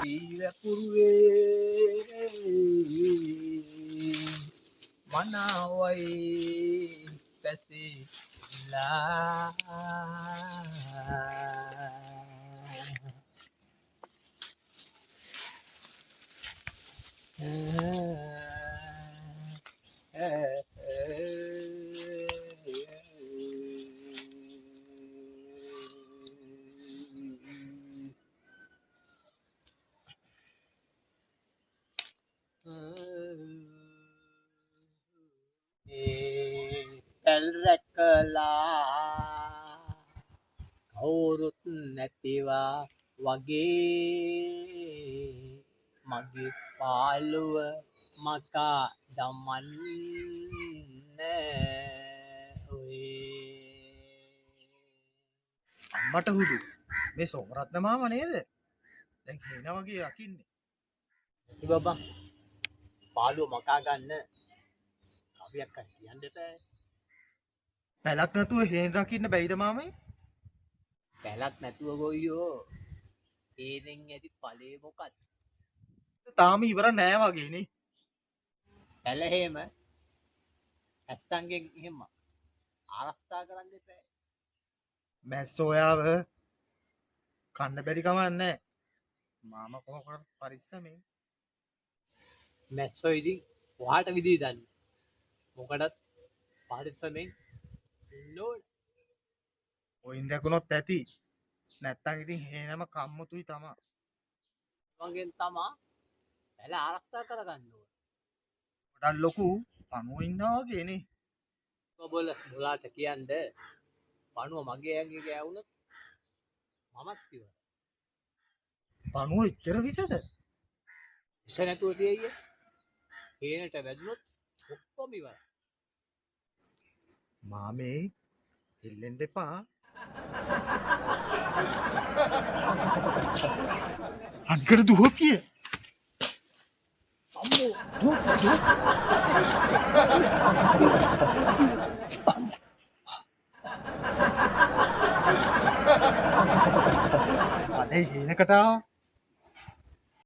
වී වැපුරුවේ මනාවයි පැසිලා. පැල් රැකලා කවුරුත් නැතිවා වගේ මගේ පාළුව මකා දමන්න ඔය. අම්මට හුඩු, මේ සෝමරත්න මාමා නේද? දැන් හේන වගේ රකින්නේ. බබා, පාළුව මකා ගන්න කවියක් හරි කියන්න එපා. පැලක් නැතුව හේන රකින්න බැයිද මාමේ? පැලක් නැතුව ගොයියෝ හේනෙන් ඇති ඵලේ මොකද්ද? තාම ඉවර නෑ වගේ නේ. පැල හේම ඇස්සන්ගෙන් එහෙම ආරක්ෂා කරන්න එපා. මැස්සෝ ඔයාව කන්න බැරි කමක් නෑ. මාමා කොහොම කරත් පරිස්සමෙන්. මැස්සෝ ඉතින් ඔයාට විදිහ දන්නේ. මොකටත් පරිස්සමෙන් ඉන්න ඕන. ඔයින් දැකුණොත් ඇති. නැත්තම් ඉතින් හේනම කම්මුතුයි තමා. වගෙන් තමා පැල ආරක්ෂා කරගන්න ඕන. ගොඩක් ලොකු පණුවෝ ඉන්නවා වගේ නේ. ඔබල මුලාට කියන්න, පණුව මගේ ඇඟේ ගෑවුනොත් මමත් ඉවරයි. පණුව එච්චර විසද? විස නැතුව තියෙయ్య. හේනට වැදුනොත් ඔක්කොම ඉවරයි. මාමේ, හෙල්ලෙන්න එපා. අනිකට දුවපිය. අම්මෝ, දුව දුව. අනේ හේනකට ආවා.